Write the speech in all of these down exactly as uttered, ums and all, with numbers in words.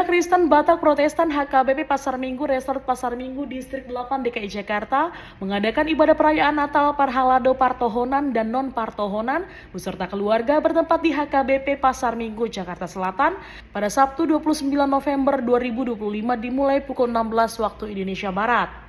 Kristen Batak Protestan H K B P Pasar Minggu Resort Pasar Minggu Distrik delapan D K I Jakarta mengadakan ibadah perayaan Natal parhalado partohonan dan non partohonan beserta keluarga bertempat di H K B P Pasar Minggu, Jakarta Selatan pada Sabtu dua puluh sembilan November dua ribu dua puluh lima dimulai pukul enam belas waktu Indonesia Barat.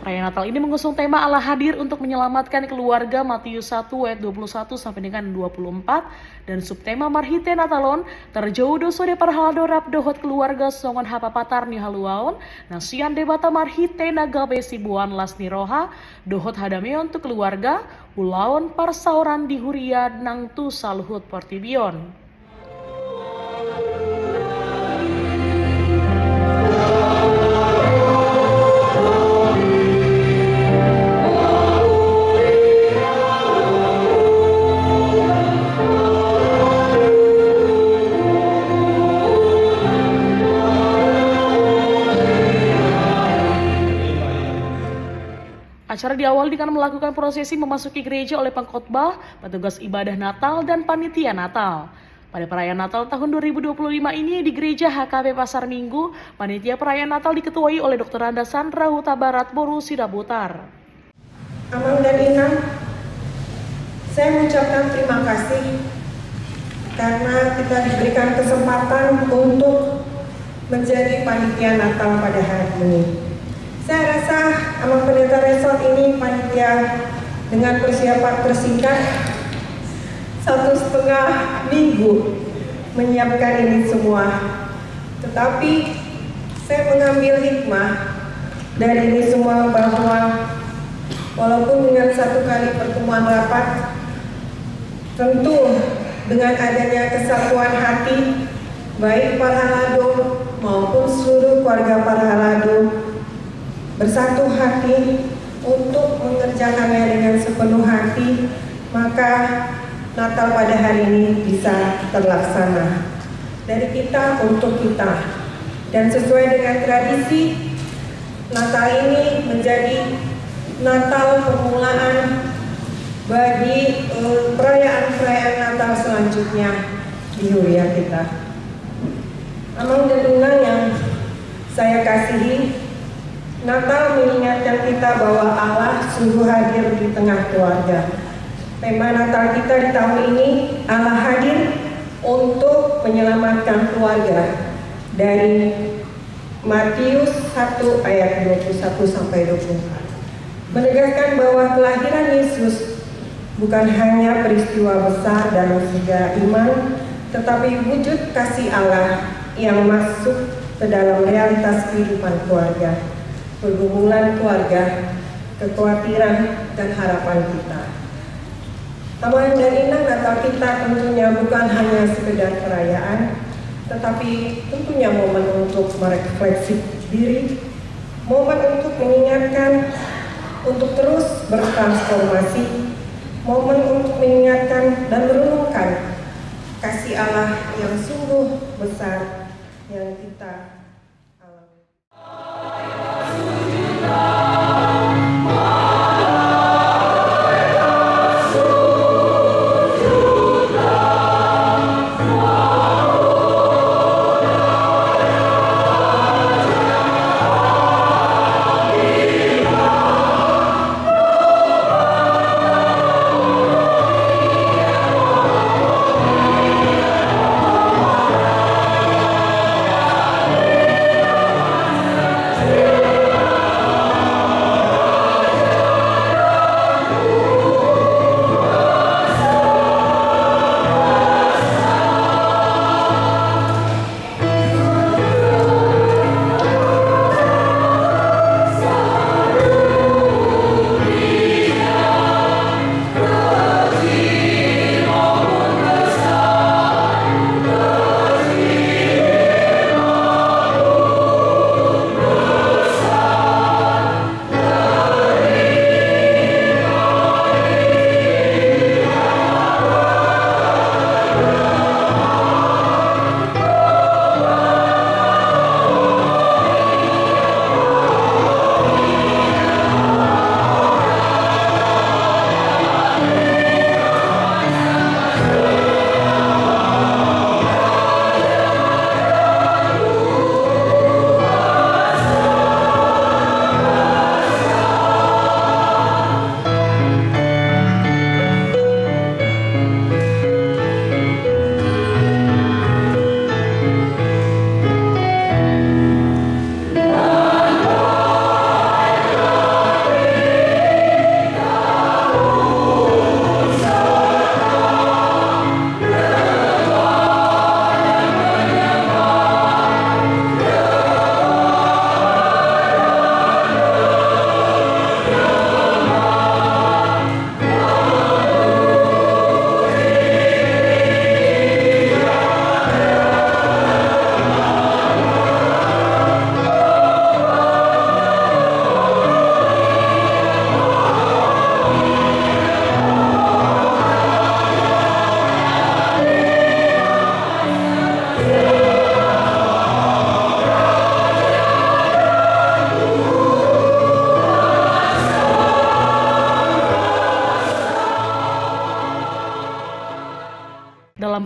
Perayaan Natal ini mengusung tema Allah hadir untuk menyelamatkan keluarga, Matius satu ayat dua puluh satu sampai dengan dua puluh empat, dan subtema marhite Natal on, tarjou do sude parhalado rap dohot keluarga songon hapapatar ni haluaon na sian Debata marhite na gabe siboan las ni roha dohot hadameon tu keluarga, ulaon parsaoran di huria nang tu saluhut portibi on. Acara diawali dengan melakukan prosesi memasuki gereja oleh pengkhotbah, petugas ibadah Natal, dan panitia Natal. Pada perayaan Natal tahun dua ribu dua puluh lima ini di Gereja H K P Pasar Minggu, panitia perayaan Natal diketuai oleh Doktoranda Sandra Hutabarat boru Sidabutar. Amang dan Inang, saya mengucapkan terima kasih karena kita diberikan kesempatan untuk menjadi panitia Natal pada hari ini. Saya rasa Amang Pendeta Resort ini panitia dengan persiapan tersingkat satu setengah minggu menyiapkan ini semua. Tetapi saya mengambil hikmah dari ini semua bahwa walaupun dengan satu kali pertemuan rapat, tentu dengan adanya kesatuan hati, baik parhalado maupun seluruh keluarga parhalado bersatu hati untuk mengerjakannya dengan sepenuh hati, maka Natal pada hari ini bisa terlaksana. Dari kita untuk kita. Dan sesuai dengan tradisi, Natal ini menjadi Natal permulaan bagi, eh, perayaan-perayaan Natal selanjutnya di huria kita. Amang dan Inang yang saya kasihi, Natal mengingatkan kita bahwa Allah sungguh hadir di tengah keluarga. Tema Natal kita di tahun ini, Allah hadir untuk menyelamatkan keluarga, dari Matius satu ayat dua puluh satu sampai dua puluh empat, menegaskan bahwa kelahiran Yesus bukan hanya peristiwa besar dalam sejarah iman, tetapi wujud kasih Allah yang masuk ke dalam realitas kehidupan keluarga, pergumulan keluarga, kekhawatiran, dan harapan kita. Amang dan Inang, Natal kita tentunya bukan hanya sekedar perayaan, tetapi tentunya momen untuk merefleksi diri, momen untuk mengingatkan, untuk terus bertransformasi, momen untuk mengingatkan dan merenungkan kasih Allah yang sungguh besar yang kita alami.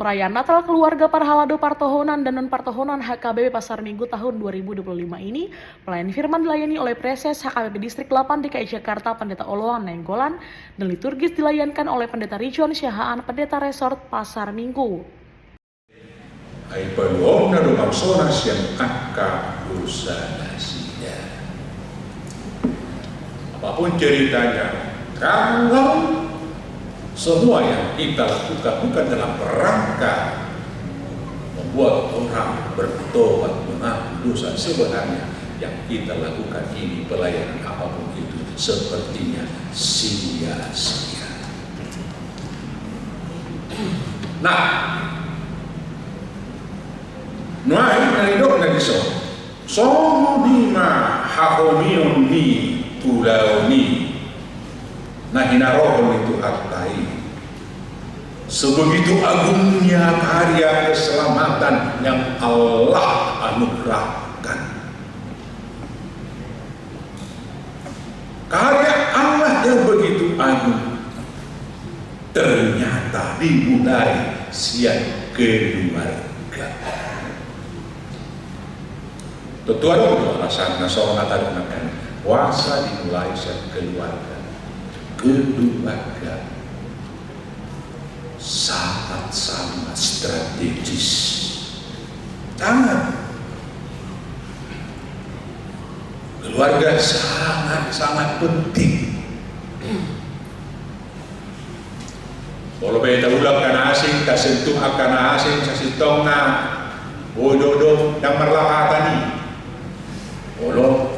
Perayaan Natal keluarga parhalado partohonan dan non partohonan H K B P Pasar Minggu tahun dua ribu dua puluh lima ini, pelayanan firman dilayani oleh Praeses H K B P Distrik delapan D K I Jakarta Pendeta Oloan Nainggolan dan liturgis dilayankan oleh Pendeta Rijon Siahaan, Pendeta Resort Pasar Minggu. Ai paluaonna do bangsona sian angka dosa nasida. Apapun ceritanya, kalau semua yang kita lakukan bukan dalam rangka membuat orang bertobat, mengaku dosa, sebenarnya yang kita lakukan ini, pelayanan apapun itu, sepertinya sia-sia. Nah, nuaeng na nidok na dison, songon i ma hahomion ni ulaon i na hinarohon ni Tuhanta i. Sebegitu agungnya karya keselamatan yang Allah anugerahkan. Karya Allah yang begitu agung ternyata dimulai sian keluarga. Tentu adong do alasan na songon na tadi nangkin, boasa dimulai sian keluarga. Keluarga sangat-sangat strategis. Sangat. Keluarga sangat-sangat penting. Molo pe taula angka na asing, tasentuh angka na asing, sasintongna, boi do, do ndang marlapatan i. Molo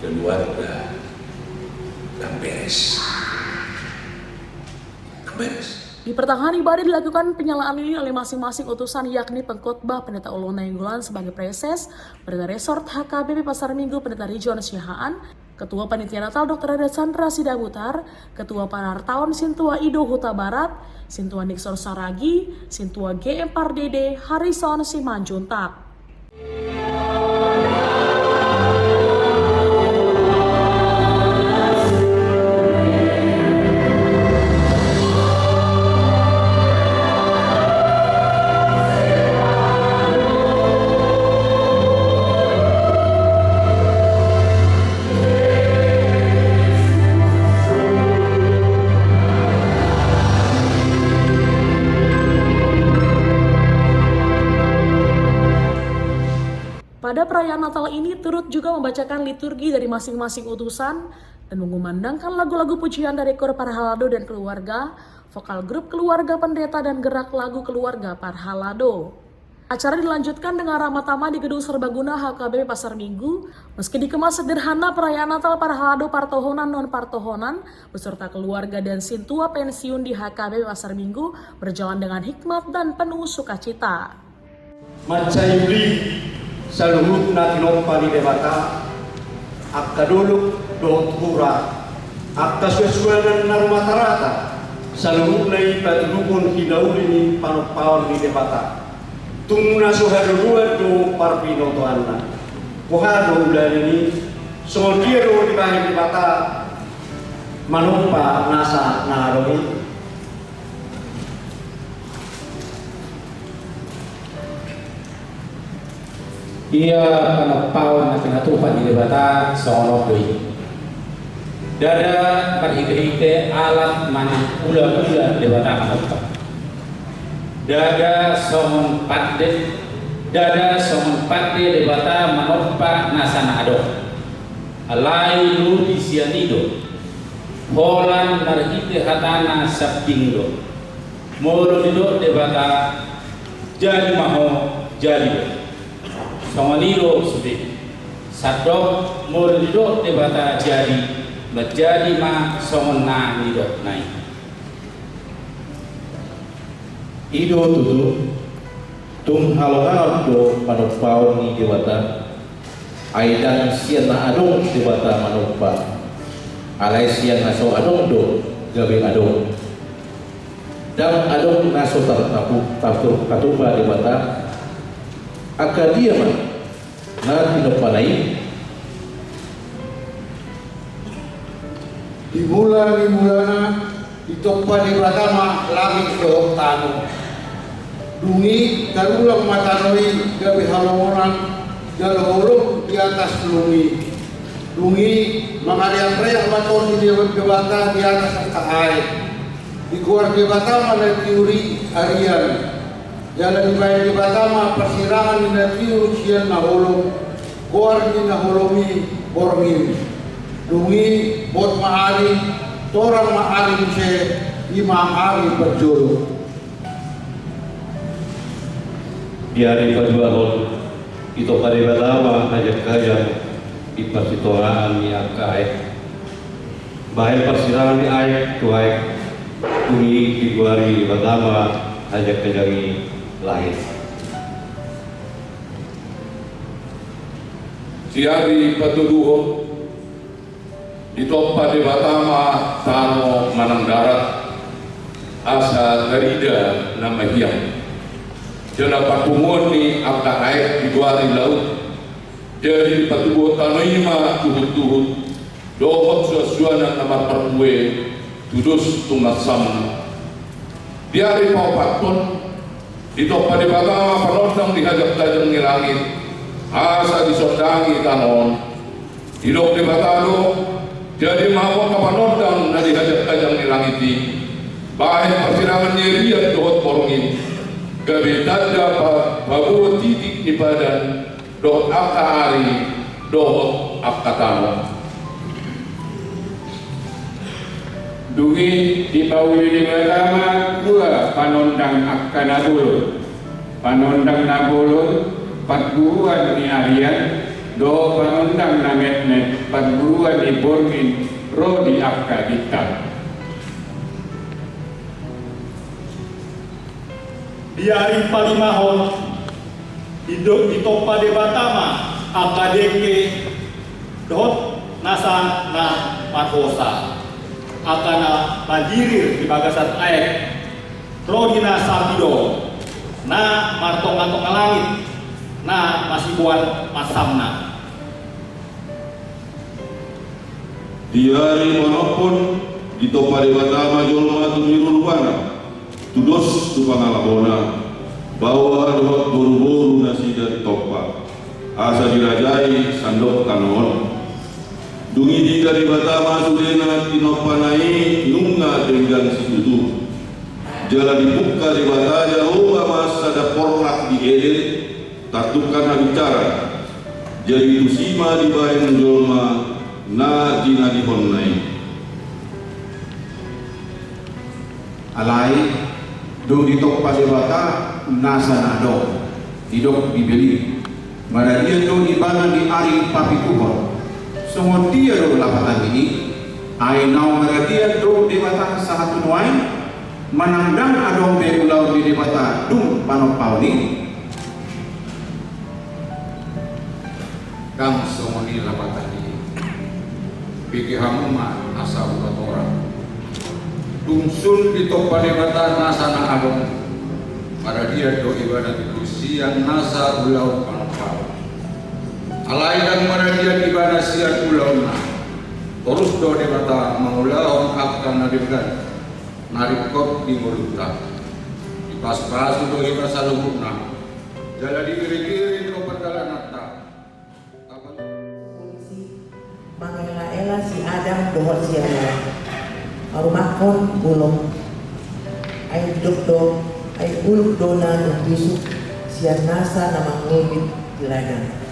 keluarga ndang beres. Di pertengahan ibadah dilakukan penyalaan lilin oleh masing-masing utusan, yakni pengkhotbah Pendeta Oloan Nainggolan sebagai Praeses, Pendeta Resort H K B P Pasar Minggu Pendeta Rijon Siahaan, Ketua Panitia Natal Doktor Rada Chandra Sidabutar, Ketua Panartaon Sintua Ido Huta Barat, Sintua Nixon Saragi, Sintua G M Pardede Harrison Simanjuntak. Pada perayaan Natal ini turut juga membacakan liturgi dari masing-masing utusan dan mengumandangkan lagu-lagu pujian dari Kor Parhalado dan Keluarga, vokal grup Keluarga Pendeta, dan gerak lagu Keluarga Parhalado. Acara dilanjutkan dengan ramah tamah di Gedung Serbaguna H K B P Pasar Minggu. Meski dikemas sederhana, perayaan Natal parhalado partohonan non partohonan beserta keluarga dan sintua pensiun di H K B P Pasar Minggu berjalan dengan hikmat dan penuh sukacita. Mansai uli saluhutna tinompa ni Debata, angka dolok dohot hura, angka suansuanan na rumatarata, saluhutna i patuduhon hinauli ni panompaon ni Debata. Tung na so hadodoan do parbinotoanna. Boha do ulaon i, songon dia do dibahen Debata manompa nasa na adong i? Ia panompaon na pinatupa ni Debata songon on do i. Ndada marhitehite alat manang ulaula Debata manompa. Ndada songon pande, ndada songon pande Debata manompa nasa na adong. Alai lobi sian i do. Holan marhite hatana sambing do. Molo didok Debata, jadi ma ho, jadi do. Songon i do sude. Sandok molo didok Debata jadi, manjadi ma songon na nidokna i. I do tutu, tung halongangan do panompaon ni Debata. Ai ndang sian na adong Debata manompa, alai sian na so adong do gabe adong. Ndang adong na so tartapu-, tartu-, tartupa Debata. Angka dia ma na tinompana i? Di mula ni mulana ditompa Debata ma langit dohot tano. Dung i tarulang ma tano i gabe halongonan jala holong di atas lung i. Dung i mangariak-riak ma Tondi Debata di atas angka aek. Digoar Debata ma na tiur i Arian. Jala dibahen Debata ma parsirangan ni na tiur sian na holom, goar ni na holom i Borngin. Dung i bot ma ari, torang ma ari muse, i ma ari parjolo. Di ari paduahon, ditompa Debata ma hajang-hajang di parsitongaan ni angka aek. Bahen parsirangan ni aek tu aek, dung i digoari Debata ma hajang-hajang i Lae. Di ari patoluhon, ditompa Debata ma tano manang darat, asa tarida na mahiang. Jala parpunguan ni angka aek digoari Laut. Jadi dipatubuhon tano i ma tuhut-tuhut dohot suan-suanan na marparbue, tudos tu mansamna. Di ari paopathon, ditompa Debata ma panondang di hajang-hajang ni langit, asa disondangi tano on. Didok Debata do: Jadi ma hamu angka panondang na di hajang-hajang ni langit i, bahen parsirangan ni Arian dohot Borngin, gabe tanda pa-, paboa titik ni padan, dohot angka ari, dohot angka tano. Dung i dipauli Debata ma dua panondang angka na bolon. Panondang na bolon, parguruan ni Arian, dohot panondang na metmet, parguruan ni Borngin, ro di angka bintang. Di ari palimahon, dido-, ditompa Debata ma angka dengke dohot nasa na marhosa, angka na malirir di bagasan aek, ro di na sapido, na martonga-tonga langit, na masiboan mansamna. Di ari paonomhon, ditompa Debata ma jolma tu miru rupana, tudos tu pangalahona, baoa dohot boru-boru nasida ditompa, asa dirajai sandok tano on. Dung i diida Debata ma sudena tinompana i nunga denggan situtu. Jala dipungka Debata Jahowa ma sada porlak di Eden, tartungkan habicara. Jadi tusi ma dibahen jolma na jinadihonna i. Alai, dung ditompa Debata nasa na adong, didok Bibel i: Maradian do ibana di ari papituhon. Songon dia do lapatan ni i? Ai naung maradian do Debata sahat tu nuaeng? Manang ndang adong be ulaon ni Debata dung panompaon i? Ndang songon i lapatan i. Bege hamu ma asa hutatorang. Dung sun ditompa Debata nasa na adong, maradian do ibana tutu sian nasa ulaon panompaon. Alai ndang maradian ibana sian ulaonna. Torus do Debata mangulahon angka na denggan na ringkot di ngolunta. Dipasupasu do hita saluhutna, jala diiring-iring do pardalananta. Polisi mangaela-ela si Adam dohot si Hawa, parumakhon bulung. Ai didok do, ai bulung do na nunga bisuk sian nasa na mangulbit di ladang.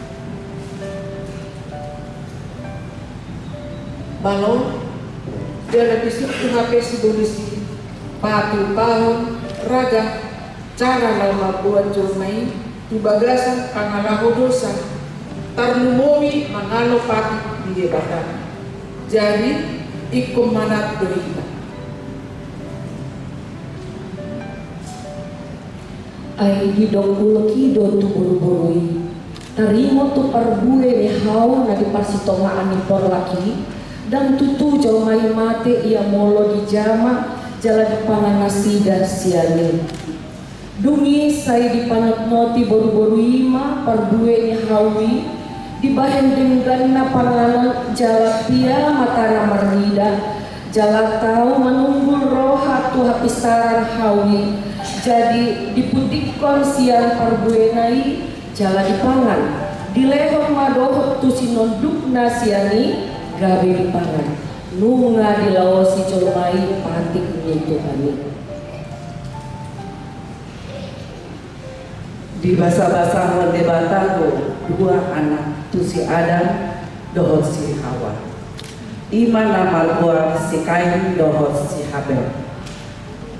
Malo, jala bisuk tu hape si polisi, patupahon, raga, cara laho mamboan jolma i tu bagasan pangalaho dosa, tarlumobi mangalo patik di Debata. Jadi, ingkon manat do hita. Ai didok ulok i do tu boru-boru i: Taringot tu parbue ni hau na di parsitongaan ni porlak i, ndang tutu jolma i mate ia molo dijama jala dipangan nasida sian i. Dung i sai dipanotnoti boru-boru i ma parbue ni hau i, dibahen dengganna panganon jala pia ma tara marnida, jala tau manunggul roha tu hapistaran hau i, Jadi dipuntikkon sian parbuena i jala dipangan. Dilehon ma dohot tu sinondukna sian i gabe dipangan. Nunga dilaosi jolma i patik ni Tuhan i. Dibasabasahon Debata do dua anak tu si Adam dohot si Hawa. I ma na margoar si Kain dohot si Habel.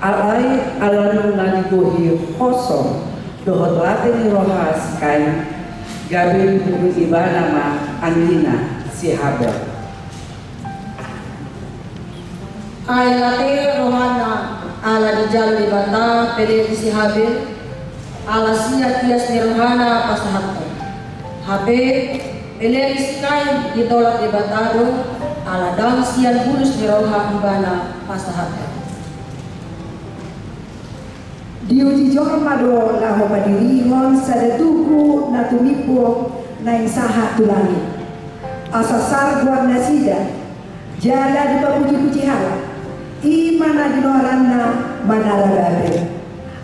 Alai ala nunga digohi hosom dohot late ni roha si Kain, gabe dibunu ibana ma anggina si Habel. Ai late rohana ala dijalo Debata pelean ni si Habel, ala sian ias ni rohana pasahathon. Hape pelean ni si Kain ditolak Debata do, ala ndang sian bulus ni roha ibana pasahathon. Diuji jolma do laho padirihon sada tugu na tumimbong naeng sahat tu langit, asa sar goar nasida, jala dipapujipuji halak. I ma na ginoaranna Manara Babel.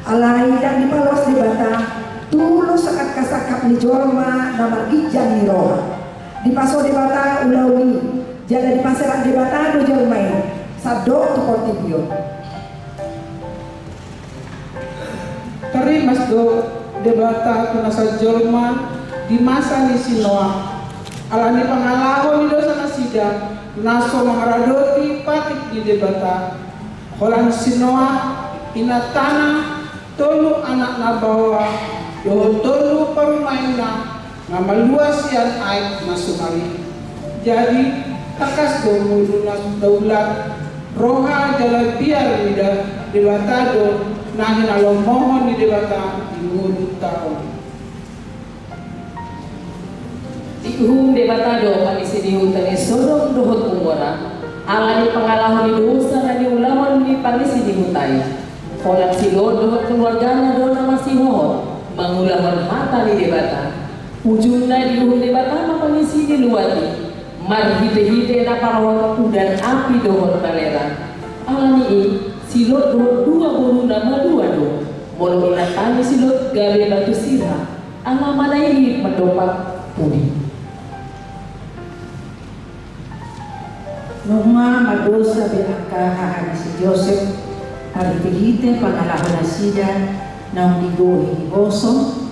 Alai ndang dipaloas Debata tulus angka sangkap ni jolma na marginjang ni roha. Dipaso Debata ulaon i, jala dipaserak Debata do jolma i sandok tu portibi on. Tarrimas do Debata tu nasa jolma di masa ni si Noa, ala ni pangalaho ni dosa nasida na so mangaradoti patik ni Debata. Holan si Noa, inantana, tolu anakna baoa dohot tolu parumaenna na malua sian aek na sumar i. Jadi tangkas do ngolu na daulat, roha jala biar ni Da-, Debata do na hinalomohon ni Debata di ngolunta on. Diuhum Debata do pangisi ni huta ni Sodom dohot Gomora, ala ni pangalaho ni dosa na niulahon ni pangisi ni huta i. Holan si Lot dohot keluargana do na masihohot mangulahon hata ni Debata. Ujungna diuhum Debata ma pangisi ni luat i marhitehite na parohon udan api dohot balera. Ala ni i, si Lot dohot dua boruna malua do. Molo inanta ni si Lot gabe batu sirah, ala ma na i mandompak pudi. Nunga mardosa be angka haha ni si Josep, marhitehite pangalaho nasida naung digohi hosom,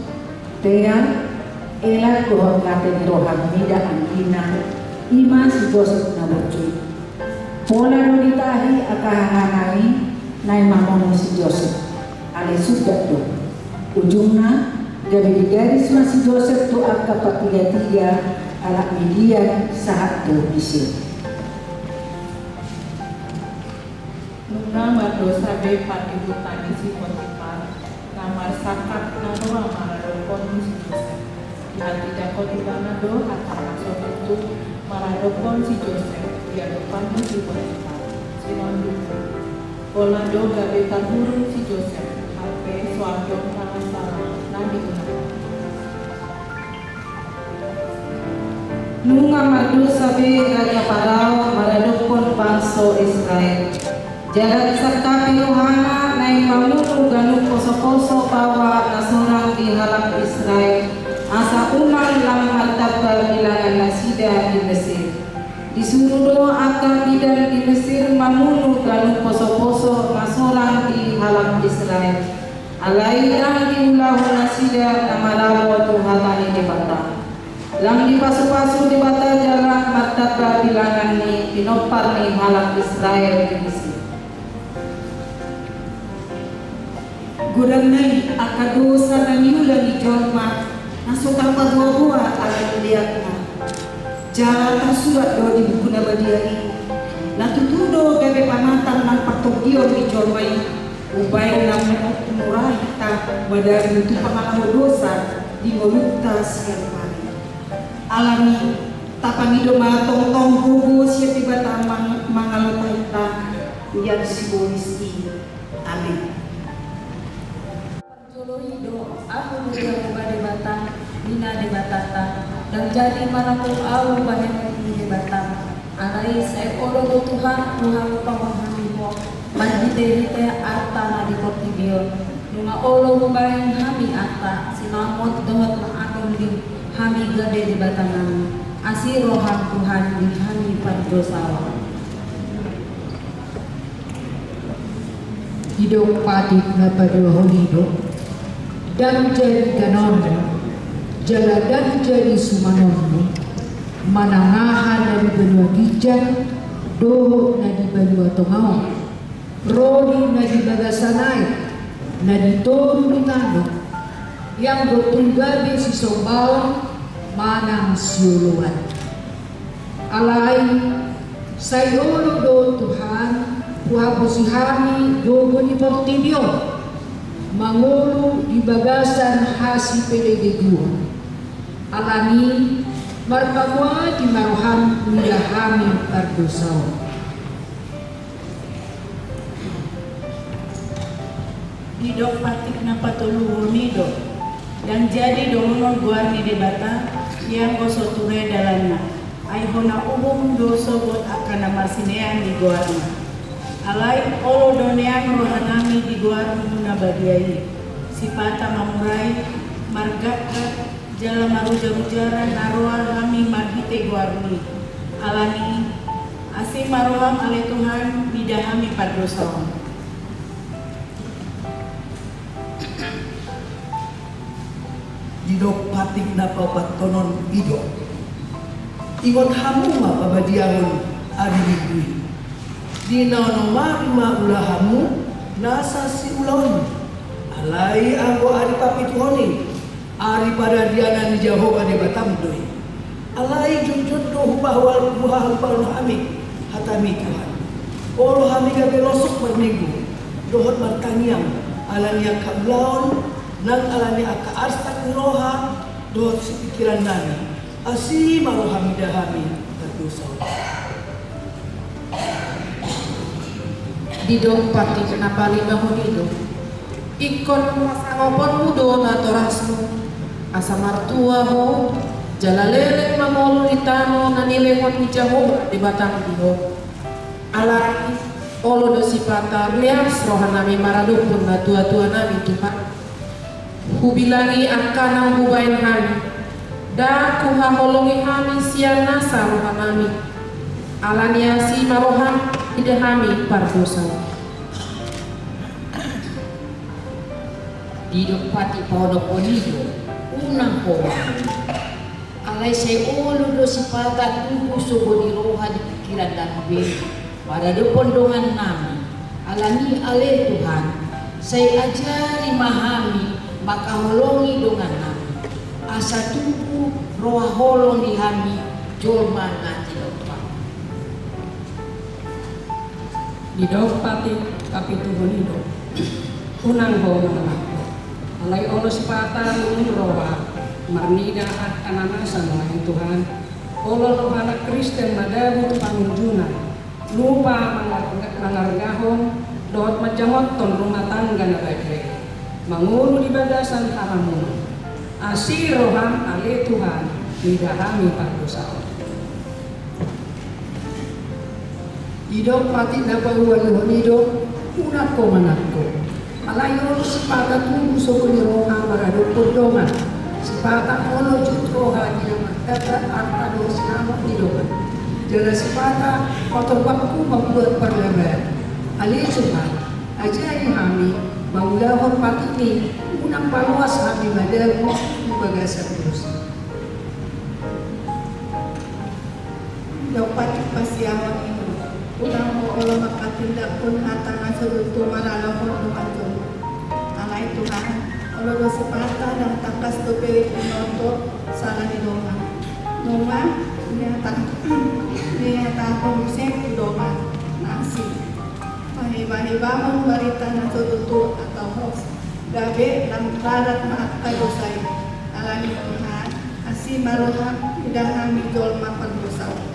tear, elat dohot late ni roha mida anggina, i ma si Josep na burju i. Pola do ditahi angka hahana i naeng mamunu si Josep, alai sundat do. Ujungna, gabe digadis ma si Josep tu angka partigatiga halak Midian sahat tu Misir. Nunga mardosa be pardihuta ni si Potipar, na marsangkap na roa maradophon ni si Josep. Dihatindangkon ibana do angka na so tutu maradophon si Josep di adopan ni si Potipar, sinondukna. Pola do gabe tarhurung si Josep, hape so adong na sala na diulahna. Nunga mardosa be Raja Parao maradophon bangso Israel. Jala disangkapi rohana naeng mamunu ganup posoposo baoa na sorang di halak Israel, asa unang lam martamba bilangan nasida di Mesir. Disuru do angka bidan di Mesir mamunu ganup posoposo na sorang di halak Israel. Alai ndang diulahon nasida na malalo tu hata ni Debata. Lam dipasupasu Debata jala martamba bilangan ni pinompar ni halak Israel di Mesir. Godang nai angka dosa na niula ni jolma na so tapaboaboa ala ni deakna. Jala tarsurat do di buku na badia i, na tutu do gabe pamatang nang partonggion ni jolma i, umbaen na murah hita madabu tu pangalaho dosa di ngolunta sian ari. Alani, tapangido ma tongtong gogo sian Debata mang-, mangalo tahinta, ian sibolis i. Amin. Parjolo i do, ahu do Jahowa Debata, ninna Debatanta, ndang jadi manangkok ahu bahenon ni Debata. Alai sai olo do Tuhan, Tuhan panguhami ho, marhitehite arta na di portibi on. Nunga olo hubaen hami arta sinamot dohot mangalului hami gabe Debata nami, asi roham Tuhan di hami pardosaon. Didok patik na paduahon i do: Ndang jadi ganonmu, jala ndang jadi sumanonmu, manang aha na di banua ginjang dohot na di banua tonga on, ro di na di bagasan aek, na di toru ni tano, ianggo tung gabe sisombaon manang sioloan. Alai sai olo do Tuhan huhaposi hami gogo ni portibi on, mangolu di bagasan hasipelebeguon. Alani i marpamuati ma roham mida hami pardosaon. Didok patik na patoluhon i do: Ndang jadi dohonon goar ni Debata, ianggo so ture dalanna, ai hona uhum do sogot angka na marsinean di goarna. Alai olo do neang rohanami di goarmu na badia i, sipata mamurai, margakgak, jala marujarujaran na roa hami marhite goarmi. Alani i, asi ma roham ale Tuhan, mida hami pardosaon. Didok patik na paopathon i do: Ingot hamu ma pabadiahon ari Minggu i. Di na onom ari ma ulahanmu nasa siulaonmu. Alai anggo ari papituhon i, ari paradianan ni Jahowa Debatam do i. Alai jotjot do hupahual huhalupaon hami hatami Tuhan. Olo hami gabe losok marminggu dohot martangiang ala ni angka ulaon nang ala ni angka arsak ni roha dohot sipikiran nami. Asi ma roham mida hami pardosaon. Didok patik na palimahon i do: Ingkon pasangaponmu do natorasmu, asa martua ho, jala leleng mangolu di tano na nilehon ni Jahowa Debatam di ho. Alai olo do sipata leas rohanami maradophon natuatuanami Tuhan. Hubilangi angka na hubaen hami, ndang huhaholongi hami sian nasa rohanami. Alani asi ma roham mida hami pardosaon. Didok patik paonomhon i do: Unang ho mangalului. Alai sai olo do sipata tubu sogot ni roha di pikiran nami be maradophon dongannami. Alani i ale Tuhan, sai ajari ma hami mangkaholongi dongannami, asa tubu roha holong di hami jolma na tinompa. Didok patik papituhon i do: Unang ho mangalangko. Alai olo sipata lungun roha marnida angka na masa nuaeng Tuhan. Olo do halak Kristen madabu tu pangunjunan, lupa mangarga-, mangargahon dohot manjamothon rumah tangga na badia i, mangolu di bagasan haramunon. Asi roham ale Tuhan, mida hami pardosaon. Didok patik na paualuhon i do: Unang ho manangko. Alai olo sipata tubu sogot ni roha maradophon dongan. Sipata olo jut roha di na margakgak arta dohot sinamot ni dongan. Jala sipata patorang bangku mambuat parlabaan. Ale Tuhan, ajari hami mangulahon patik i, unang paloas hami madabu tu bagasan dosa. Didok patik pasiamon i do: Unang ho olo manghatindanghon hata na so tutu maralohon dongan jolma. Alai Tuhan, olo do sipata ndang tangkas dope binoto sala ni dongan. Nunga nihatahon muse tu dongan na asing, pahibahibahon barita na so tutu atau hoax, gabe lam rarat ma angka dosa i. Alani i Tuhan, asi ma roham mida hami jolma pardosaon.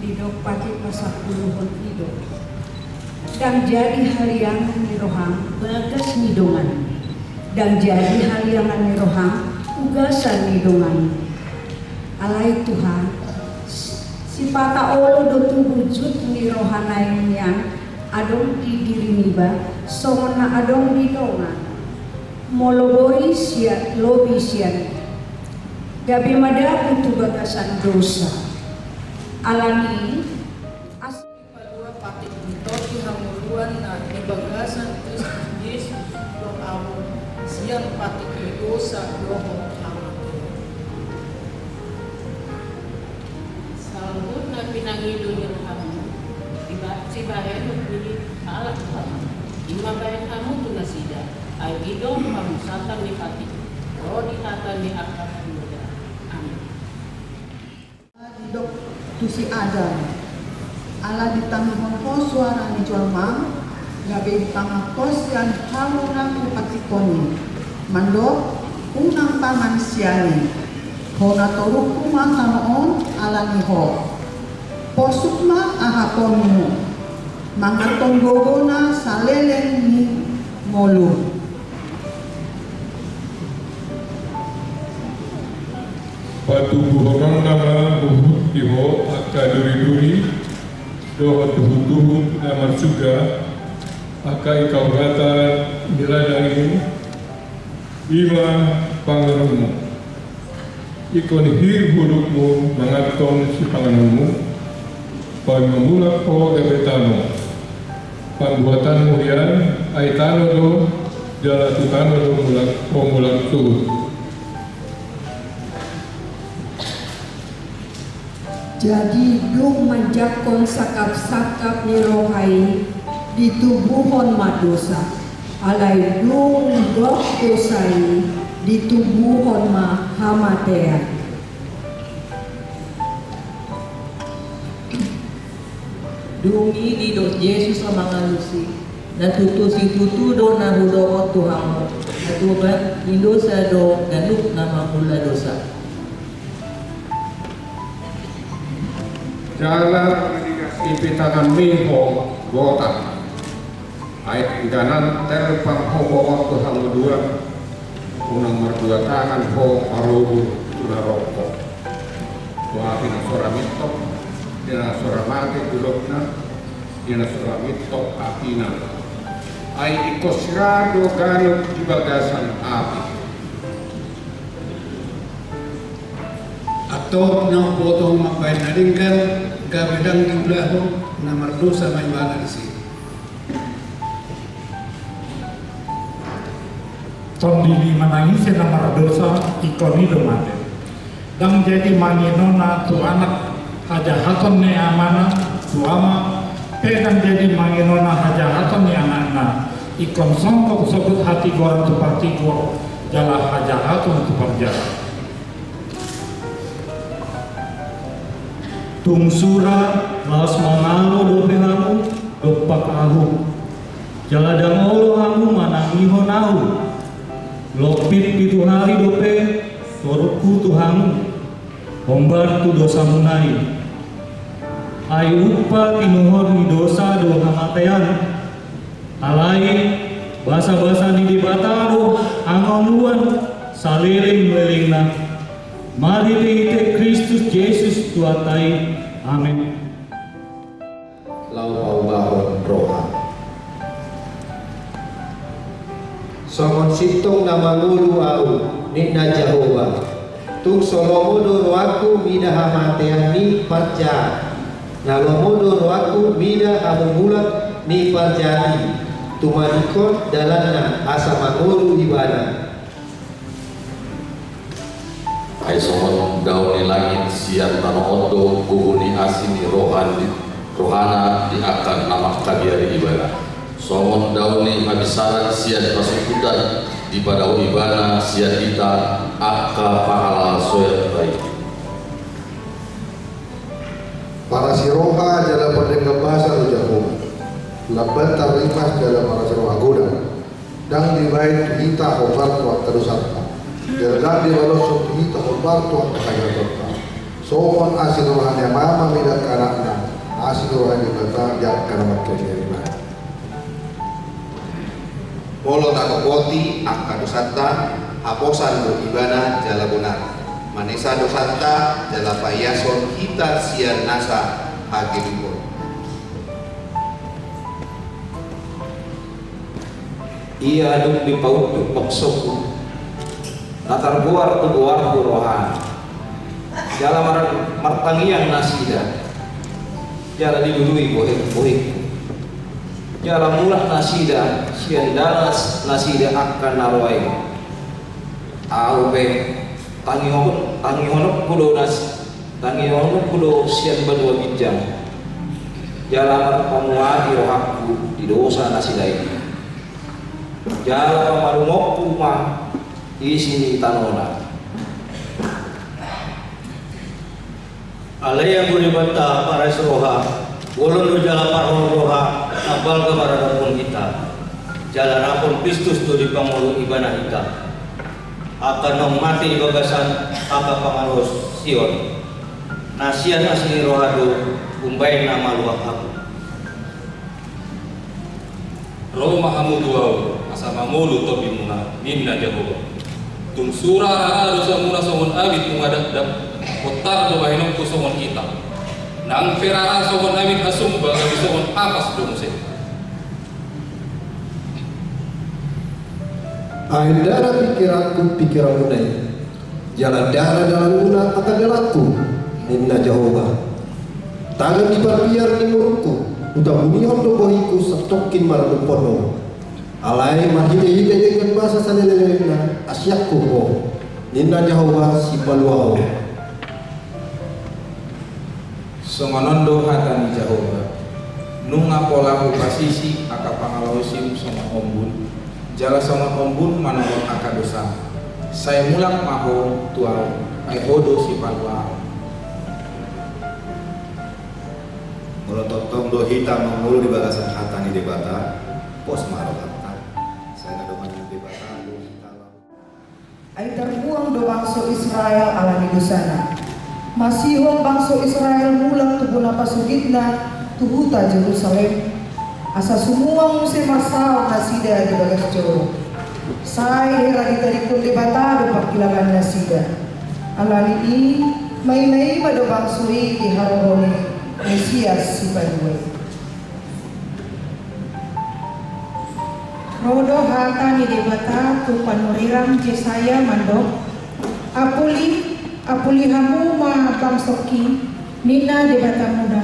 Didok patik pasampuluhon i do: Ndang jadi hariangan ni roham bagas ni dongan. Ndang jadi hariangan ni roham ugasan ni dongan. Alai Tuhan, sipata olo do tubu jut ni roha naeng nian adong di diri niba, songon na adong di dongan. Molo boi sian lobi sian i, gabe madabu tu bagasan dosa. Alani i, as- Padua patik ni tondi hangoluan na di bagasan Kristus Jesus dohot ahu, sian patik ni dosa dohot hamatean. Saluhutna pinangido ni rohamu, diba-, sibahen pilih halak rohamu, i ma bahen hamu tu nasida, ai i do pamusatan ni patik, ro di hata ni angka pangidoan. Amin. Didok tu si Adam, ala ditangihon ho suara ni jolma, gabe dipangan ho sian hamu na hupatikon i, mandok, unang pangan sian i. Hona torungku ma tano on ala ni ho. Porsuk ma ahaponmu, manganhon gogona saleleng ni ngolu. Patubuhononna ma huhut di ho angka duri-duri dohot huhut-huhut na marsuga, angka ingkau hata ni ladang i, i ma panganonmu. Ingkon hir hudukmu manganhon sipanganonmu, paima mulak ho gabe tano. Pambuatanmu hian, ai tano do, jala tu tano do mulak ho mulak suhut. Jadi dung manjangkon sangkap-sangkap ni roha i, ditubuhon ma dosa. Alai dung didok dosa i, ditubuhon ma hamatean. Dung i didok Jesus ma mangalusi, na tutu situtu do na hudok tu hamu, na tobat ni dosa do ganup na mangula dosa. Jala ipitangan ni ho botak. Ai denggan terpang ho bohot tu hangoluan, unang mardua tangan ho marobur tu na rongkop. Tu api na so ra mintok, di na so ra mate gulokna, di na so ra mintok apina. Ai ingkon sira do ganup di bagasan api. Antong na umboto mambahen na denggan, gabe ndang diulahon, na mardosa ma ibana disi. Tondi ni manang ise na mardosa, ingkon i do mate. Ndang jadi manginona tu anak hajahaton ni amana tu ama, pe ndang jadi manginona hajahaton ni anakna. Ingkon songkop sogot hatigoran tu partigor, jala hajahaton tu parjala. Tung sura laos mangalo dope hamu dompak ahu. Jala ndang olo hamu manangihon ahu. Lompit pitu hali dope torungku tu hamu, hombar tu dosamuna i. Ai umpa tinuhor ni dosa do hamatean. Alai basa-basa ni Debata do hangoluan saleleng-lelengna. Marhite-hite Kristus Jesus Tuhanta i. Amen. Laho paubahon roha. Songon sintong na mangolu ahu, ninna Jahowa. Tung so lomo do rohangku mida hamatean ni parjahat. Na lomo do rohangku mida hamumulak ni parjahat i. Tumadingkon dalanna asa mangolu ibana. Ai songon dao ni langit sian tano on do gogo ni asi ni roha ni, rohana di angka na mangkabiari ibana. Songon dao ni habisaran sian pasungkutan dipadao ibana sian hita angka pangalasoan i. Parasi roha jala pardenggan basa do Jahowa. Lambat tarrimas jala parasi roha godang. Ndang dibaen tu hita hombar tu angka dosanta. Jala ndang dibaloshon tu hita hombar tu angka hajahatonta. Songon asi ni roha ni ama ma mida angka anakna, asi ni roha ni Debata di angka na mangkabiari ibana. Molo tatopoti angka dosanta, haposan do ibana jala bonar. Manesa dosanta jala paiashon hita sian nasa hagedukon. Ia dung dipaunduk bangsongku, na targoar tu goarhu rohana. Jala mar-, martangiang nasida, jala dilului bohik-bohikku. Jala mulak nasida sian dalan nasida angka na roa i. Ahu pe tangihon-, tangihononku do nas-, tangihononku do sian banua ginjang. Jala marpamuati rohangku di dosa nasida i. Jala pamalumhonku ma isi ni tanona. Alai anggo Debata paras roha, bolon do jala parhol roha, na balga maradophon hita. Jala rap on pistus do dipangolu Ibana hita. Angka naung mate di bagasan angka pangalaosion, na sian asi ni roha do umbahen na maluat hamu. Ro ma hamu tu ahu, asa mangolu tondimuna, ninna Jahowa. Tung sura rara dosamuna songon abit nunga dakdak, bontar do bahenonku songon ita. Nang pe rara songon abit hasumba, gabe songon apas do muse. Ai ndada pingkiranku pingkiranmuna i, jala ndada dalanmuna angka dalanku, ninna Jahowa. Tagan ni parbiar ni murukku, hutabunihon do bohingku santongkin maradophon ho. Alai marhitehite denggan basa saleleng-lelengna asianku ho, ninna Jahowa Sipalua ho. Songon on do hata ni Jahowa. Nunga pola hupasisi angka pangalaosim songon ombun, jala songon ombun manorang angka dosam. Sai mulak ma ho tu ahu, ai ho do Sipalua ahu. Molo tongtong do hita mangolu di bagasan hata ni Debata, pos ma rohanta. Sai na dongan ni Debata do hita laho. Ai tarbuang do bangso Israel ala ni dosana. Masihol bangso Israel mulak tu bona pasogitna tu huta Jerusalem. Asa sumuang muse marsaor nasida di bagas joro. Sai hera ditadingkon Debata do pangkilalaan nasida. Ala ni i, maima-ima do bangso i di haroro ni Mesias Sipalua i. Ro do hata ni Debata tu panurirang Jesaya mandok: Apuli, apuli hamu ma bangsongki, ninna Debatamuna.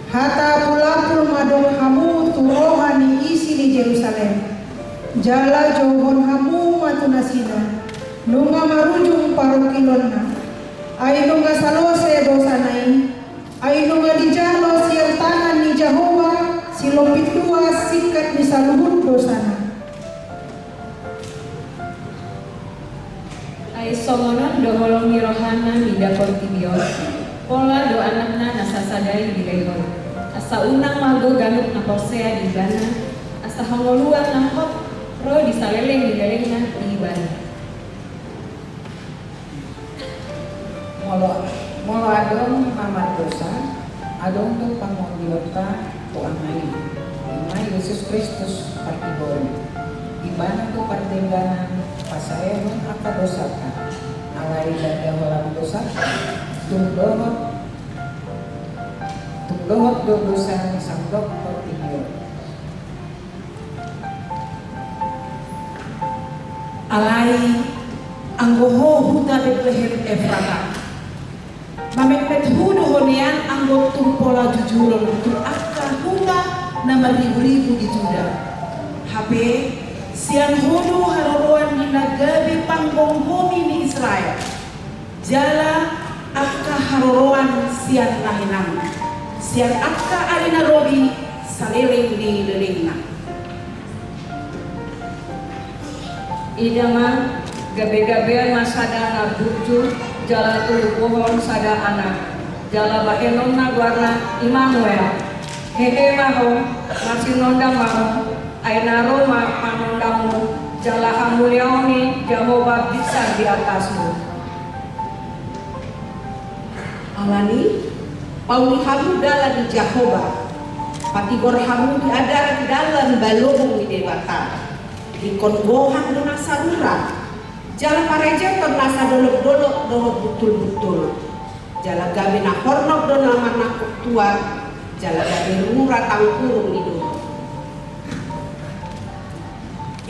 Hata apul-apul ma dok hamu tu roha ni isi ni Jerusalem. Jala jouhon hamu ma tu nasida, nunga marujung parungkilonna. Ai nunga salose dosana i, ai nunga dijalo sian tangan ni Jahowa Silompit Dua singkat ni saluhut dosana. Ai songon on do holong ni rohana mida portibi on, pola do anakna na sasada i dilehon. Asa unang mago ganup na porsea di ibana, asa hangoluan na hot ro di saleleng ni lelengna di ibana. Molo, molo adong na mardosa, adong do pangondionta tu Ama i, i ma Jesus Kristus Partigor i. Ibana do pardengganan pasaehon angka dosanta. Alai ndada holan dosanta, tung dohot, tung dohot do dosa ni sandok portibi on. Alai anggo ho huta Betlehem Efrata, mametmet hu do ho nian anggo tung pola jujuron tu angka huta na marribu-ribu di Juda. Hape sian ho do haroroan ni na gabe panggomgomi ni Israel. Jala angka haroroan sian na hinan, sian angka ari na robi saleleng ni lelengna. Ida ma, gabe-gabean ma sada na burju, jala tulupohon sada anak, jala bahenonna goarna Immanuel. Hehe ma ho, marsinondang ma ho, ai na ro ma panondangmu, jala hamuliaon ni Jahowa binsar di atasmu. Alani, pauli hamu dalan ni Jahowa, patigor hamu di adaran dalan balobung ni Debata. Ingkon gohang do nasa rura, jala parejekon nasa dolok-dolok dohot buntul-buntul. Jala gabe na hornop do na manangkok tuan, jala gabe rura tangkurung ni dohot.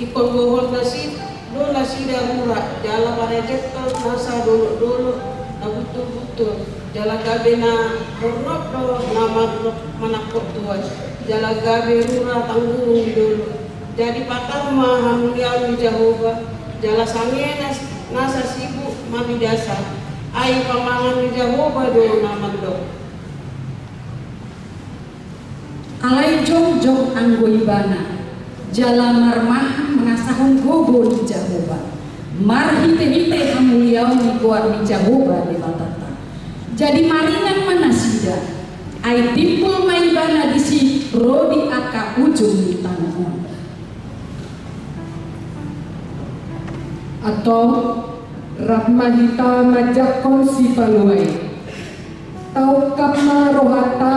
Ingkon bohon nasida do nasida rura, jala parejekhon nasa dolok-dolok na buntul-buntul, jala gabe na hornop do na mar-, manangkok tuas, jala gabe rura tanggulung di dolok. Jadi patar ma hamuliaon ni Jahowa, jala sangena nasa sibuk mamidasa, ai pamangan ni Jahowa do na mandok. Alai jongjong anggo ibana, jala marmaham mangasahon gogo ni Jahowa, marhite-hite hamuliaon ni goar ni Jahowa Debatanta. Jadi maringan ma nasida, ai timbul ma ibana disi ro di angka ujung ni tano on. Antong, rap ma hita manjangkon sipalua i. Taungkap ma rohanta,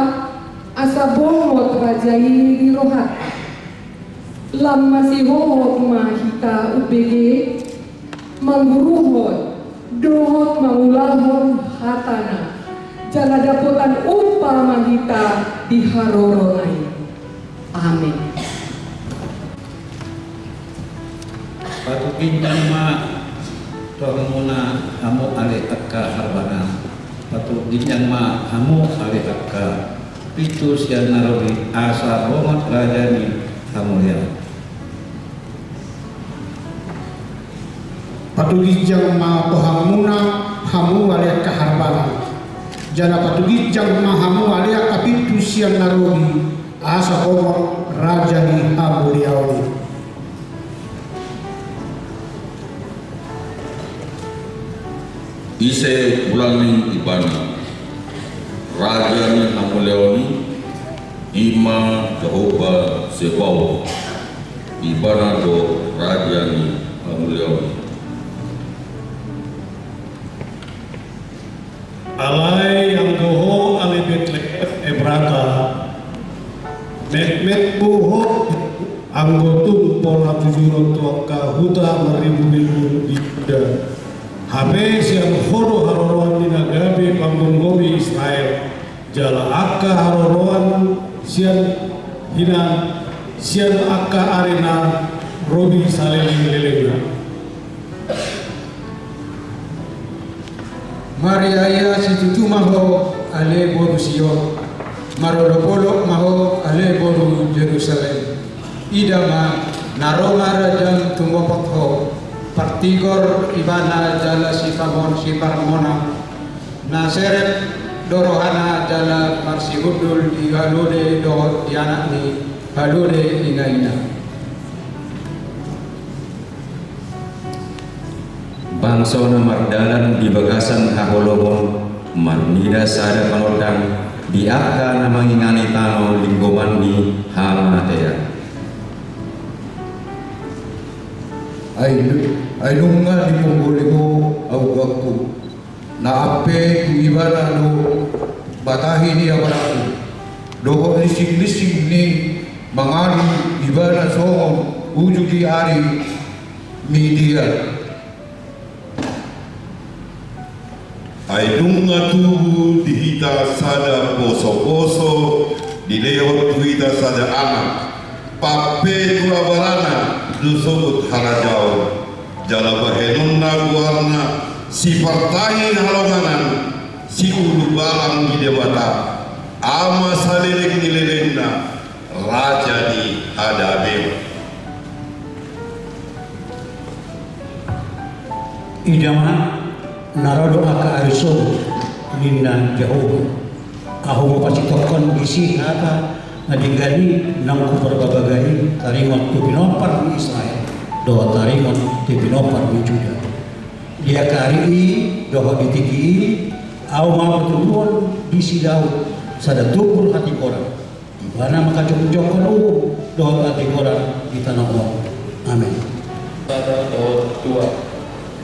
asa bongot raja i di rohanta. Lam masihohot ma hita umbege, mangguruhon dohot mangulahon hatana, jala dapotan umpa ma hita di harorona i. Amen. Patuginjang ma tohangmuna hamu ale angka harbangan. Patuginjang ma hamu ale angka pintu sian na robi, asa bongot raja ni hamuliaon. Patuginjang ma tohangmuna hamu ale angka harbangan. Jala patuginjang ma hamu ale angka pintu sian na robi, asa bongot raja ni hamuliaon i. Ise ulang ni ibana, raja ni hamuliaon i? I ma Jahowa Zebaot, ibana do raja ni hamuliaon i. Alai anggo ho ale Betlehem Efrata, metmet do ho anggo tung pola tujuron tu angka huta marribu-ribu di Juda. Hape sian ho do haroroan ni na gabe panggomgomi Israel, jala angka haroroan sian hinan, sian angka ari na robi saleleng-lelengna. Mariaia situtu ma ho ale boru Sion, marolopolop ma ho ale boru Jerusalem. Ida ma, na ro ma rajam tumopot ho, partigor ibana jala sipamon-, siparmonang, na serep do rohana jala marsihundul di halode dohot di anak ni halode ina-ina. Bangso na mardalan di bagasan haholomon, marnida sada panondang di angka na mangingani tano linggoman ni hamatean. Ai, ai nunga diponggoli ho augangku, na ampe tu ibana do batahi ni abaranku, dohot linsing-linsing ni mangalu ibana songon uju di ari Midian. Ai nunga tubu di hita sada poso-poso, dilehon tu hita sada anak, pampe tu abarana do sogot harajaon, jala bahenonna goarna Sipartahi Halongangan, Siulubalang ni Debata, Ama saleleng ni lelengna, Raja ni hadameon. Ida ma, na ro do angka ari sogot, ninna Jahowa. Ahu ma pasitokkon disi hata na denggan i naung huparbabaga i, taringot tu pinompar ni Israel dohot taringot tu pinompar ni Juda. Di angka ari i dohot di tingki i, Ahu ma patubuhon di si Daud sada tumbur hatigoran. Ibana ma manjongjonghon uhum dohot hatigoran di tano on. Amen. Sada dohot dua.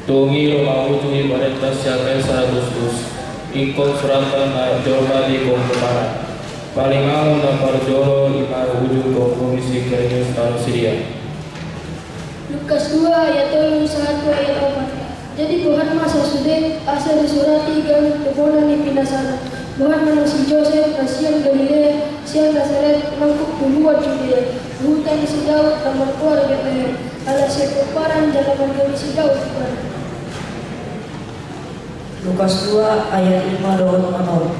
Dung i ro ma uju i parenta sian Kaisar Agustus, ingkon suratan na jolma di gomgomanna. Palinganmu na parjolo i ma uju gomgomi si Kirenius tano Siria. Lukas dua ayat tolu sahat tu ayat opat. Jadi boha ma sasude asa disurati ganup dohonon ni pinasaran? Boha ma nang si Josep na sian Galilea, sian Nasaret, nangkok tu luat Judea, tu huta ni si Daud na margoar Betlehem, Ala sai pomparan jala margabe si Daud ibana. Lukas dua ayat lima dohot onom.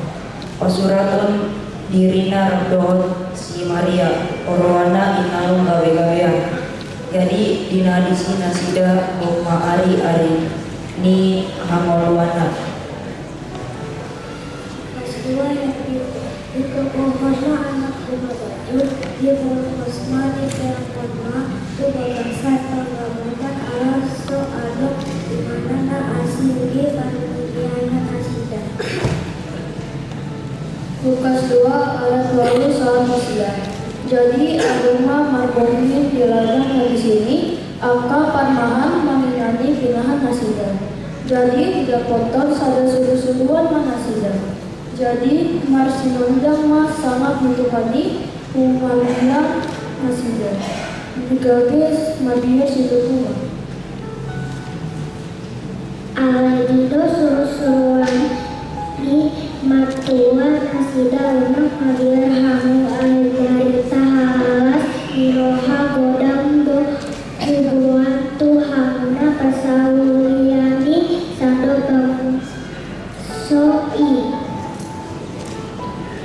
Pasuraton dirina rap dohot si Maria, oroana i naung gabegabean. Jadi dinadisi nasida gok ma ari-ari ni hangoluanna. Pas dua yang pitu, ditopohon ma anak domba bajul, dibolhos ma, dipeakhon ma tu bagasan pargabutan, ala so adong ibana na asi di parmudianna nasida. Lukas dua ayat ualu sahat sia. Jadi adong ma marbongi di ladang na disi ni angka parmahan manginani pinahan nasida. Jadi didapothon sada suru-suruan ma nasida. Jadi marsinondang ma sangap ni Tuhan i humaliang nasida. Gabe mabiar situtu ma. Alai didok suru-suruan i, martua nasida unang mabiar hamu, ai barita halalas ni roha godang do huboan tu hamuna pasaulian ni sandok bangso i.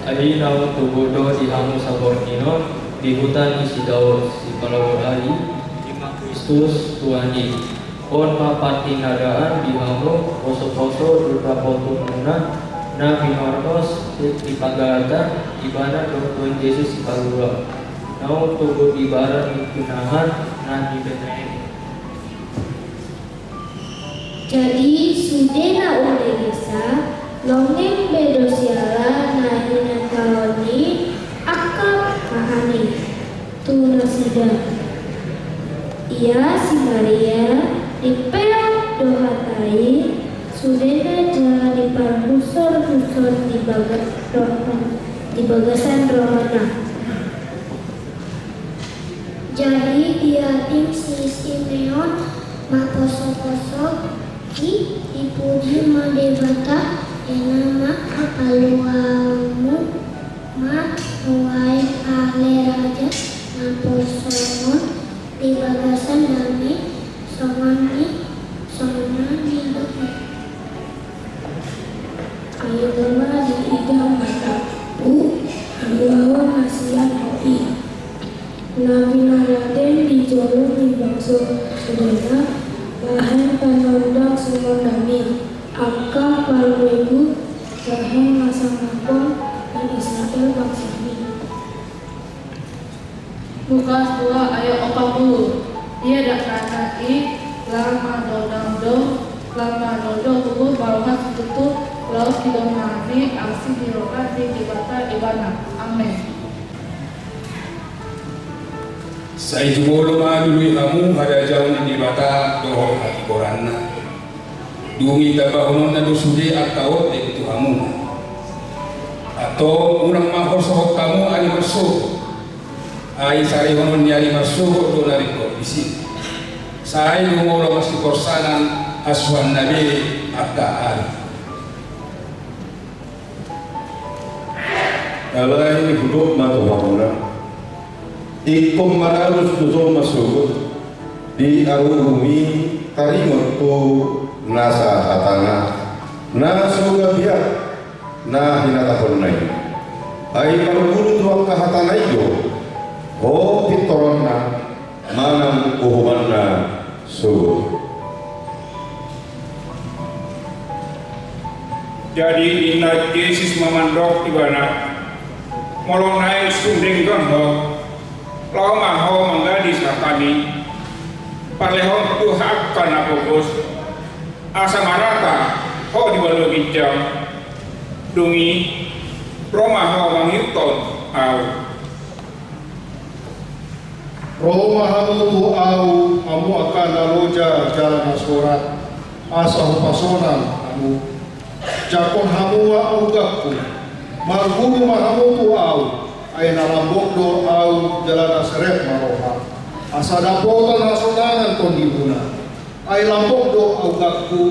Ai naung tubu do di hamu saborngin on di huta ni si Daud sipalua i, i ma Kristus Tuhan i. On ma partinandaan di hamu poso-poso di dapotonmuna na binormos di pagatan ibana do Tuhan Jesus sipalua, naung tubu di barat ni pinahan na di Betlehem. Jadi sude na umbegesa, longeng be do siala na hinatahon ni angka parmahan i tu nasida. Ia si Maria dipeop do hata i sudena jala diparhusor-husor di bagas roha, di bagasan rohana. Jadi diading si Simeon marposo-poso i, dipuji ma Debata, ena ma paluaonmu ma nuaeng ale raja, na porsongon di bagasan dame, songon i, songon na nidokna. Ai doma di ija mata, paluaon na sian Ho i. Na pinaladen di jolo ni bangso sudena, bahen panondang sumondangmi, angka parbegu, bahen hasangapon di Israel bangsami. Lukas dua ayat opat puluh. Ia dakdanak i, lam madodang do, lam madodang do uhur baroha situtu, laos didongani asi ni roha ni Debata ibana. Amen. Sai jumolo ma dulu i hamu harajaon ni Debata dohot hatigoranna. Dung i tambahononna do sude angka on tu hamuna. Antong unang ma horsohon hamu ari marsogot. Ai sarihonon ni ari marsogot do na ringkot disi. Sai jumolo masiporsanan asuhanna be angka ari. Alai hudok ma tu hamuna, ingkon manalus do jolma sogot di aruarumi taringot tu nasa hatana, na so gabe biak na hinatahonna i. Ai marguru tu angka hatana i do ho pintoronna manang uhumanna sogot. Jadi ninna Jesus ma mandok tu ibana, molo naeng sundenggan ho, laho ma ho manggadis hatami, parlehon tu angka na pogos, asa marata ho di banua ginjang. Dung i ro ma ho mangihuthon Ahu. Ro ma hamu tu Ahu, hamu angka na loja jala na sorat, asa hupasonang hamu. Jangkon hamu ma ugangku. Marguru ma hamu tu Ahu, ai na lambok do Ahu jala na serep ma roha, asa dapotan hasonangan tondimuna. Ai lambok do ugangku,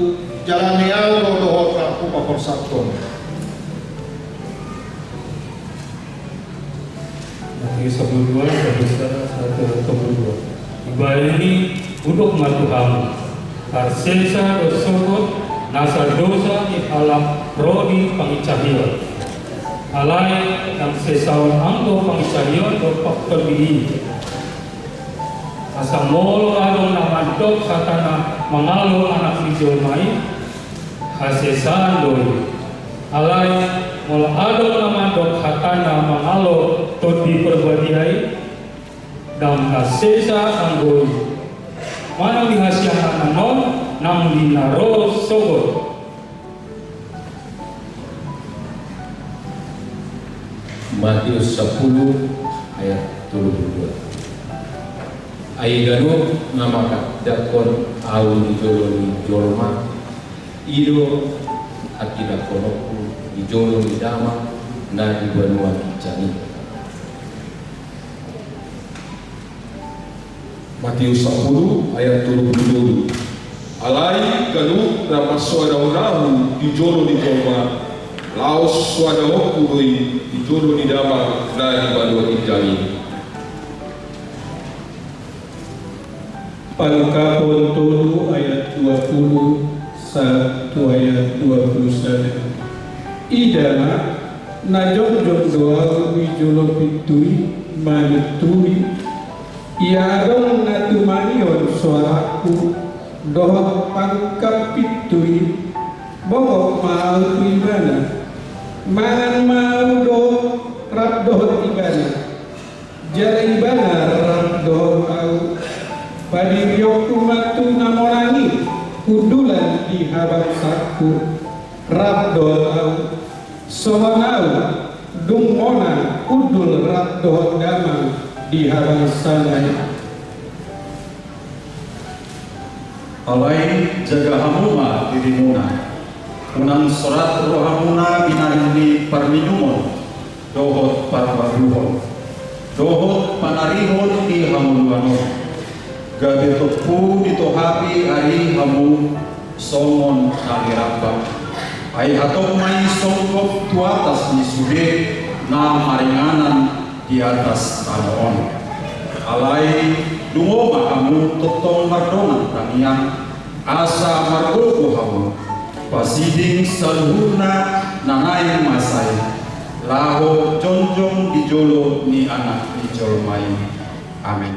jala neang do dohot na hupaporsathon. Matius sampulu dua, ayat sampulu sada sahat tu sampulu dua. Bahen i hudok ma tu hamu, tarsesa do sogot nasa dosa ni halak ro di panginsaion. Alai ndang sesaon anggo panginsaion dompak tondi i. Asa molo adong na mandok hatana mangalo Anak ni jolma i, hasesaan do i. Alai molo adong na mandok hatana mangalo Tondi Parbadia i, ndang na sesa anggo i. Manang di hasiangan on nang di na ro sogot. Matius sampulu ayat tolu pulu dua. Ai ganup na mangkatahon Ahu di jolo ni jolma, i do hatindangkononku di jolo ni Damang na di banua ginjang i. Matius sampulu ayat tolu pulu tolu. Alai ganup na marsoadahon Ahu di jolo ni jolma, laos soadahonku do i di jolo ni Damang na di banua ginjang i. Pangungkapon tolu ayat dua pulu sahat tu ayat dua pulu sada. Ida ma, na jongjong do Ahu di jolo pintu i manuturi. Ia adong na tumangihon soarangku dohot pangungkap pintu i, bogok ma Ahu tu ibana. Mangan ma Ahu dohot rap dohot ibana, jala ibana rap dohot Ahu. Padirionku ma tu na monang i hundulan di habangsangku rap dohot Ahu, songon Ahu dung monang hundul rap dohot Damang di habangsana i. Alai jaga hamu ma dirimuna, unang sorat rohamuna binahen ni parminumon dohot parbaruhon dohot panarihon di hangoluan on, gabe tompu ditohapi ari hamu songon na nirambang. Ai hatop ma i songgop tu atas ni sude na maringanan di atas tano on. Alai dungo ma hamu tongtong mardongan tangiang, asa margogo hamu pasiding saluhutna na naeng masa i, laho jongjong di jolo ni Anak ni jolma i. Amen.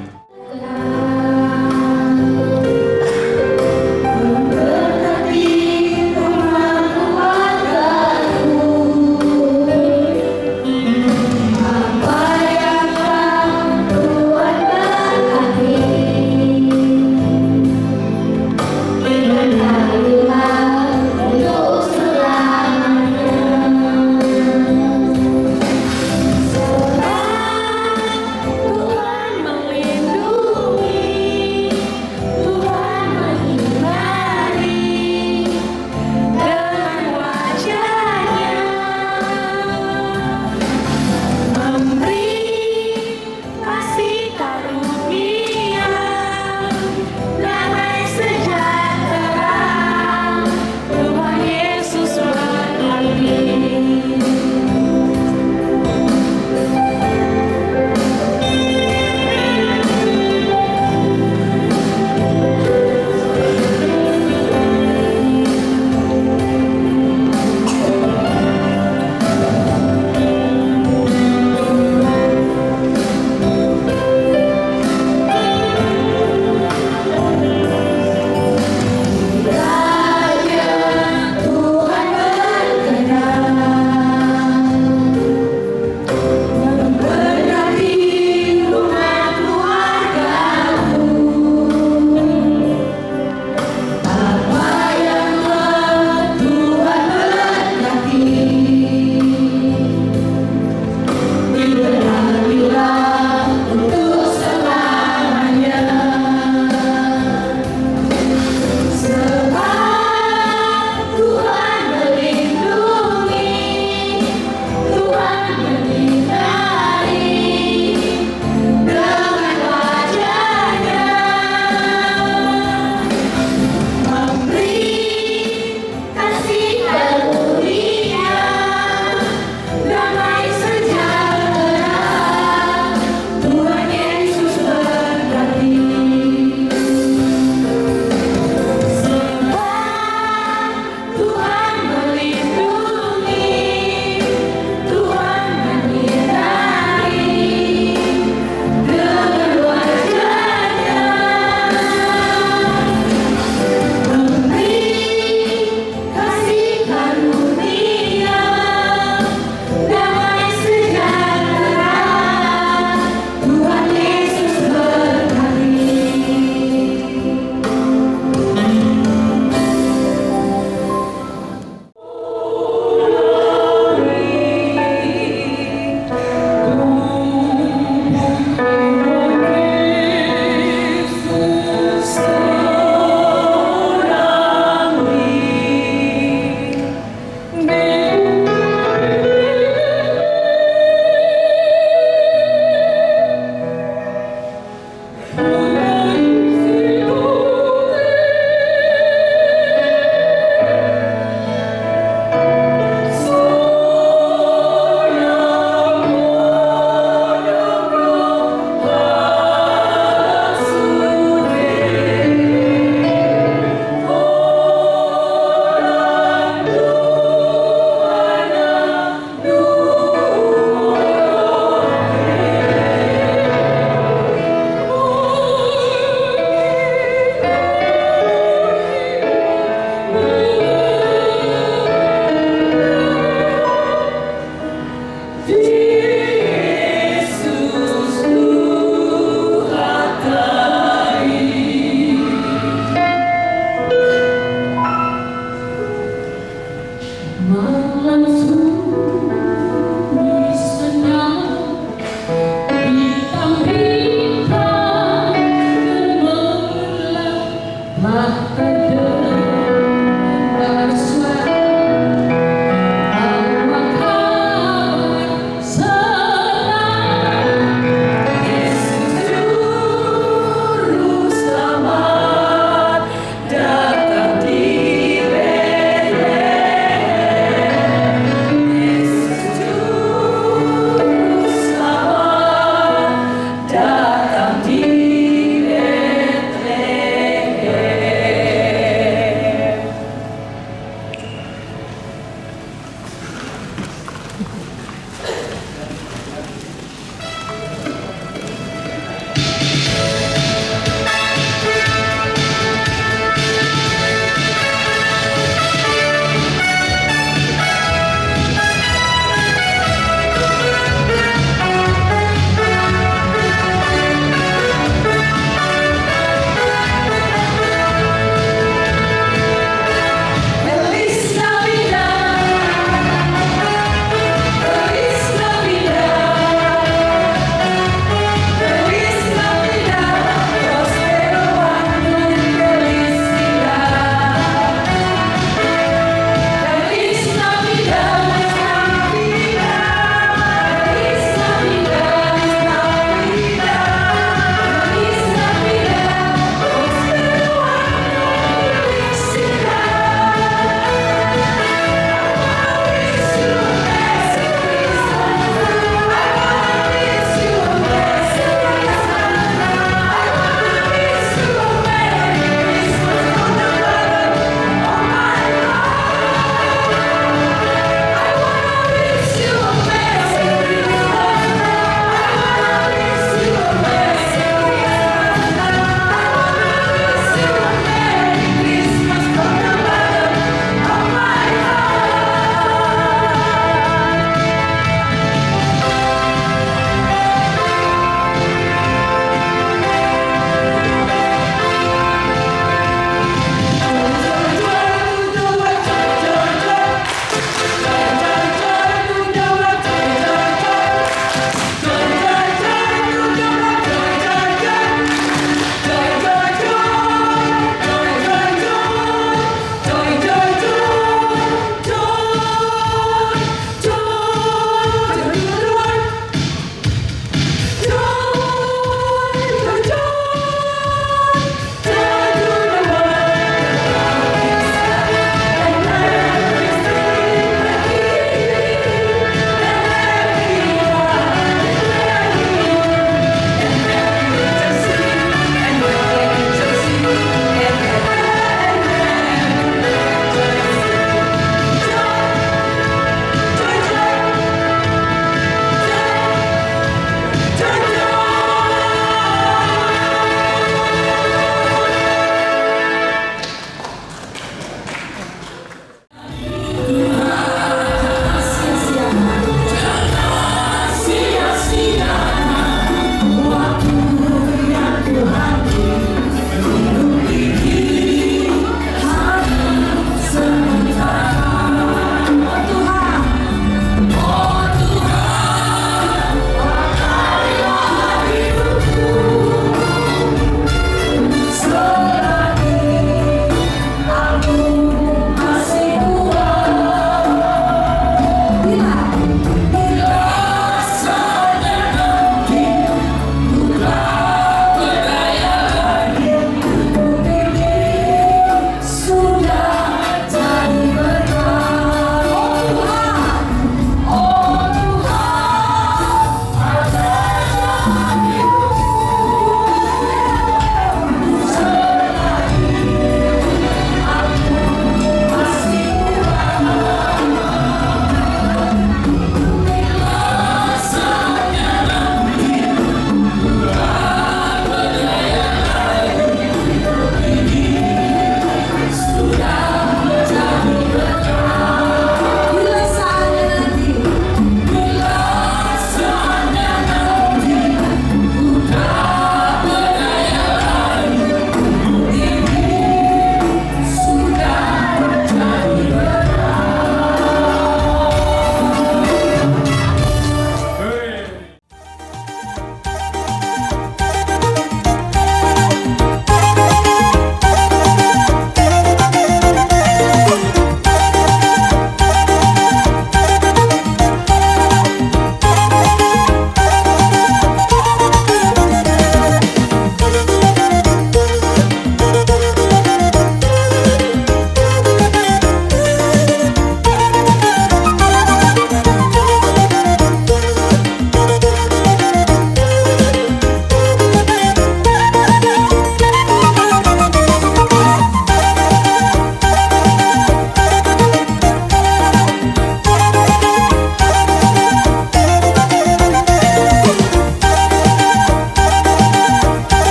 Langsung